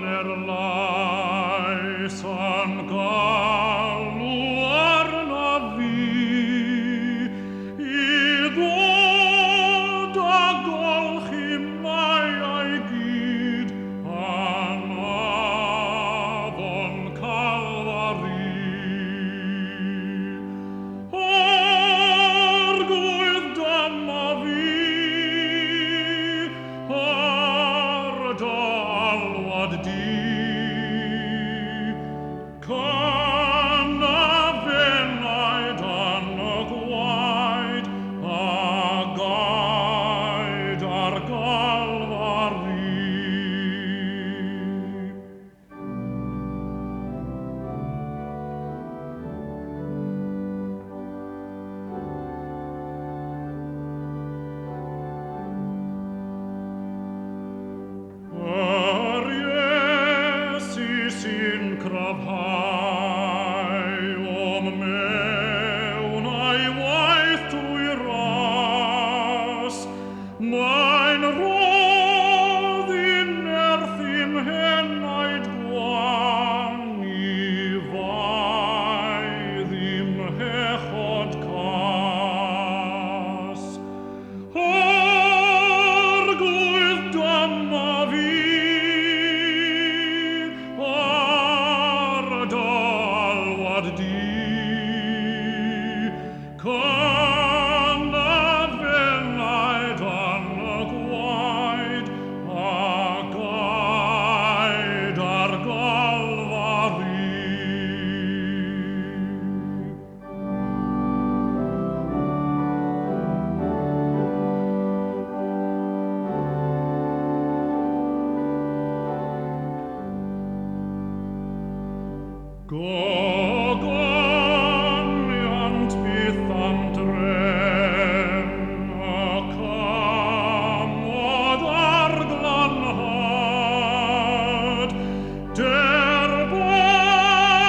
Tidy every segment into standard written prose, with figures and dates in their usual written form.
dyner lais yn galw arnaf fi i ddod a golchi maiau gyd yn afon Calfari. Arglwydd, dyma fi ar dy alwad di. Cynnaf enaid yn y gwaed a gaed ar Galfari. Yr Iesu sy'n cryfhau o'm mewn a'i waith trwy ras. Mae'n rhoddi nerth i'm henaid gwan i faedd i'm hechod cas. Arglwydd, dyma fi ar dy alwad di. Cynnaf enaid yn y gwaed a gaed ar Galfari. Gogoniant byth am drem, y cymod a'r glanhad.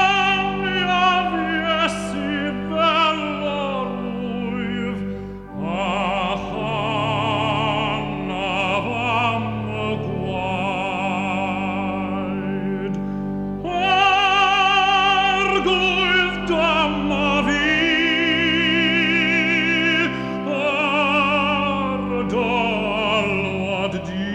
Derbyniaf Iesu fel yr wyf, a chanaf am y gwaed. Arglwydd, dyma fi ar dy alwad di.